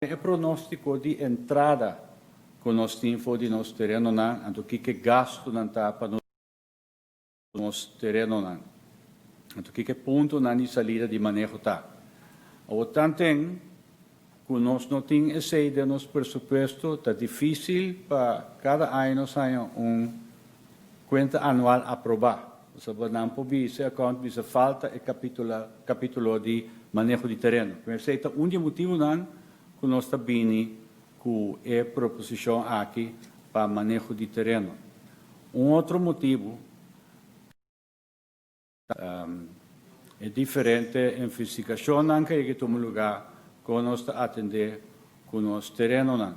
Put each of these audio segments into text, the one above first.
E pronóstiko di entrada ku nos tin for di nos terenonan, anto kiko e gastunan ta pa nos terenonan, anto kiko e puntonan di salida di maneho ta. Awor tanten ku nos no tin esei den nos presupuesto, ta difísil pa kada aña nos haña un kuenta anual aprobá. Pasobra nan por bisa e account bisa falta e capitulo di maneho di tereno. Esey ta un di e motibonan cu nos ta bini cu e proposicion aki pa maneho di tereno. Un otro motibo ta e diferente investigacionnan cu a yega tuma lugar con nos ta atende cu nos terenonan.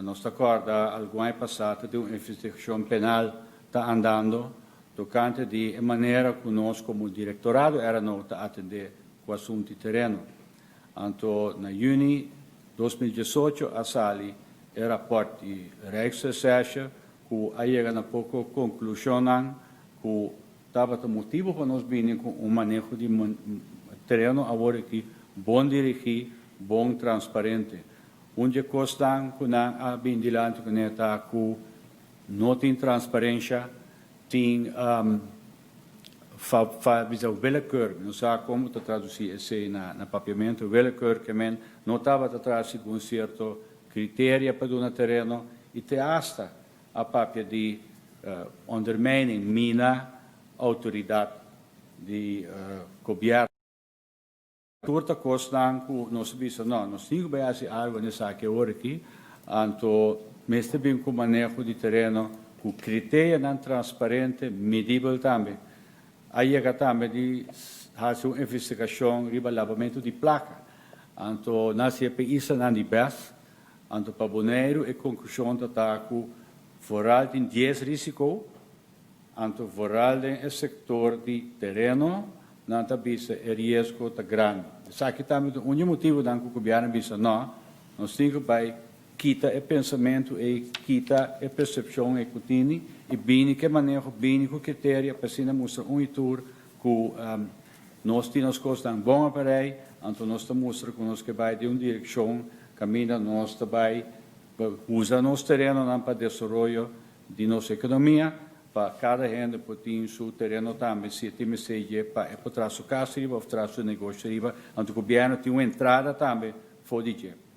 Nos ta corda algun aña pasa ta tin un investigacion penal ta andando tocante di e manera cu nos como directorado RNO ta atende cu asunto di tereno. Anto na juni 2018 a sali e rapport di Rijksrecherche cu a yega na poco conclusionnan cu tabata motibo pa nos bini cu un maneho di tereno awor aki bon dirigi, bon transparente. Un di e cosnan cu nan a bini dilanti cune ta cu no tin transparencia, tin fa bisa willekeur, mi no sa con bo ta traduci esey na papiamento, willekeur ke men no tabata traha segun cierto criteria pa duna tereno y te hasta a papia di ondermijning, mina autoridad di gobierno. Tur ta kosnan ku nos a bisa, no, nos tin ku bai hasi algu na esaki awor aki, anto mester bin ku maneho di tereno ku kriterianan transparente, midibel tambe. A yega tambe di hasi un investigashon riba labamentu di plaka. Anto nan hasié pa e islanan di bes, anto pa Boneiru e konklushon ta ta ku vooral tin 10 risiko, Anto vooral den e sector di tereno nan ta bisa e riesgo ta grandi. Esaki tambe ta un di e motibonan cu gobierno a bisa no, nos tin cu bay kita e pensamento ey, kita e percepcion ey cu tini y bini cu e maneho, bini cu criteria pa asina mustra un y tur cu nos tin nos cosnan bon aparey, anto nos ta mustra cu nos ke bay den un direccion caminda nos ta bay usa nos terenonan pa desaroyo di nos ekonomia, pa kada hende por tin su tereno tambe si e tin mester dje pa e por traha su kas riba of traha su negoshi riba, anto gobièrnu tin un entrada tambe for di dje.